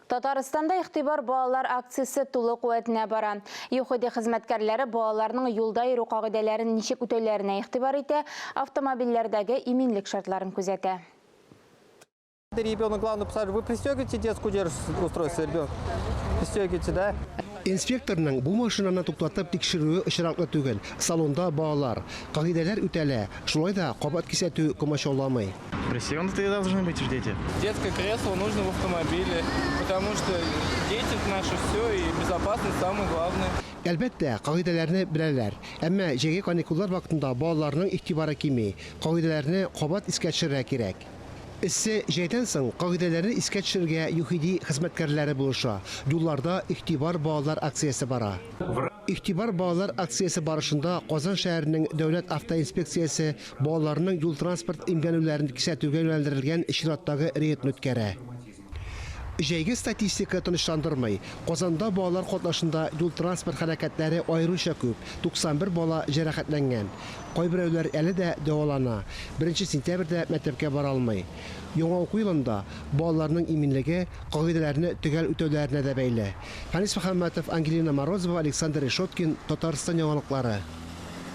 Татарстанда Игътибар балалар акциясе тулы куәтенә бара. ЮХИДИ хезмәткәрләре балаларның юлда йөрү кагыйдәләрен ничек үтәүләренә игътибар итә, автомобильләрдәге иминлек шартларын күзәтә. Ребенок, главный пассажир, вы пристегиваете детскую удерживающее устройство ребенка? Пристегиваете, да? Инспекторның бу машинаны туктатып тикшерүе очраклы түгел. Салонда балалар. Кагыйдәләр үтәлә, шулай да кабат кисәтү комачауламый. Пристегнутые должны быть дети. Детское кресло нужно в автомобиле, потому что дети наше все и безопасность самое главное. Әлбәттә, кагыйдәләрне беләләр. Әмма җәйге каникуллар вакытында балаларның игътибары кими. Кагыйдәләрне кабат искә төшерергә кирәк. Эссе җәйдән соң кагыйдәләрне искә төшерергә ЮХИДИ хезмәткәрләре булыша. Юлларда Игътибар балалар акциясе бара. Игътибар балалар акциясе барышында Казан шәһәренең Дәүләт автоинспекциясе балаларның юл-транспорт имгәнүләрен кисәтүгә юнәлдерелгән чираттагы рейдны үткәрә. Җәйге статистика тынычландырмый. Казанда балалар катнашында юл-транспорт һәлакәтләре аеруча күп, 91 бала җәрәхәтләнгән. Кайберәүләр әле дә дәвалана, беренче сентябрьдә мәктәпкә бара алмый. Яңа уку елында балаларның иминлеге кагыйдәләрне төгәл үтәүләренә дә бәйле. Фәнис Мөхәммәтов, Ангелина Морозова, Александр Решеткин, Татарстан яңалыклары.